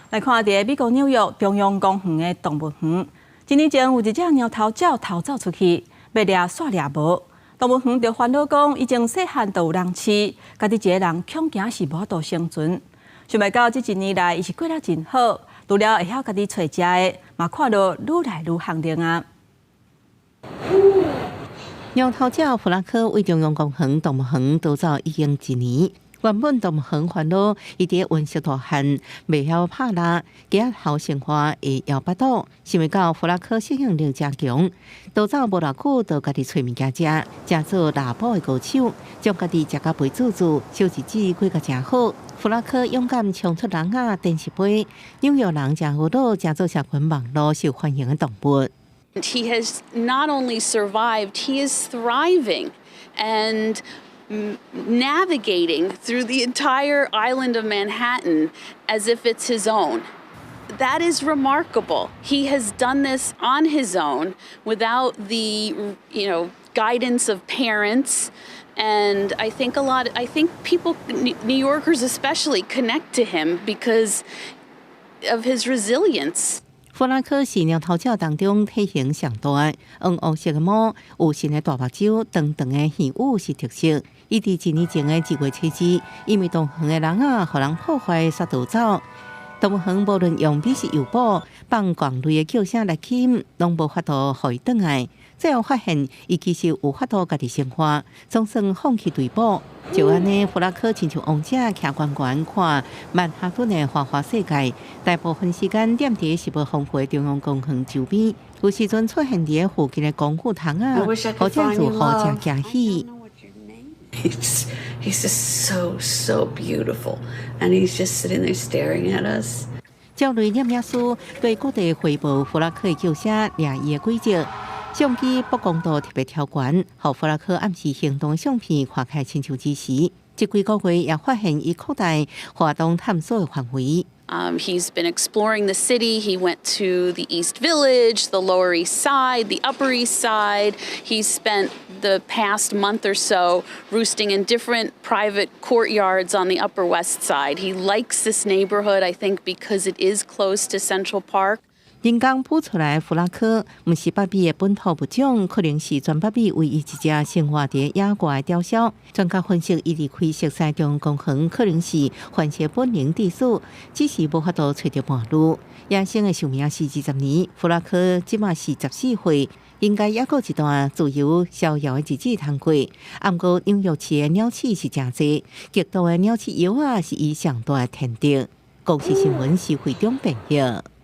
來看佇美國紐約中央公園的動物園，一年前有一隻貓頭鳥逃走出去，欲掠煞掠無。動物園就煩惱講，以前細漢就有人飼，家己一个人恐驚是無法度生存。想袂到這一年來，伊是過得真好，除了會曉家己揣食的，嘛看著愈來愈幸運啊。貓頭鳥弗拉克對中央公園動物園逃走已經一年。原本動物園煩惱，伊佇溫室大漢，袂曉拍獵，加好生活會枵腹肚。想袂到弗拉克適應力誠強，逃走無偌久，就家己揣物件食，成做獵捕的高手，將家己食甲肥滋滋，小日子過甲誠好。弗拉克勇敢衝出籠仔，展翅飛，紐約人誠懊惱，成做社群網路受歡迎的動物。 He has not only survived, he is thriving and navigating through the entire island of Manhattan as if it's his own. That is remarkable. He has done this on his own without the guidance of parents. And I think people, New Yorkers especially, connect to him because of his resilience. 弗拉克是貓頭鳥當中體型上大，黃黑色的毛，有深的大目睭，長長的耳羽是特色。伊佇一年前的2月7日，因為動物園的籠仔予人破壞，煞逃走。動物園無論用美食誘捕、放狂類的叫聲來吸引，攏無法度予伊轉來。最後發現，伊其實有法度家己生活，總算放棄追捕。就按呢，弗拉克親像王者徛懸懸看曼哈頓的花花世界，大部分時間踮佇食物豐富的中央公園周邊，有時陣出現佇附近的公園窗仔，予遮住戶誠驚喜。 He's just so, so beautiful, and he's just sitting there staring at us. 鳥類認領師對各地回報弗拉克的叫聲，掠伊的軌跡。相機曝光度特別調懸，予弗拉克暗時行動的相片看起來親像真實。這幾個月也發現伊擴大活動探索的範圍。 He's been exploring the city. He went to the East Village, the Lower East Side, the Upper East Side. He spent the past month or so roosting in different private courtyards on the Upper West Side. He likes this neighborhood, I think, because it is close to Central Park. 人工孵出來弗拉克，毋是北美的本土物種，可能是全北美唯一一隻生活佇野外的雕鴞。專家分析，伊離開熟悉中央公園，可能是繁殖本能致死，只是無法度揣著伴侶。野生的壽命是20年，弗拉克這馬是14歲，應該猶閣有一段自由逍遙的日子通過。毋過紐約市的鳥鼠是誠濟，極度的鳥鼠藥仔是伊上大的天敵。公視新聞是會長編譯。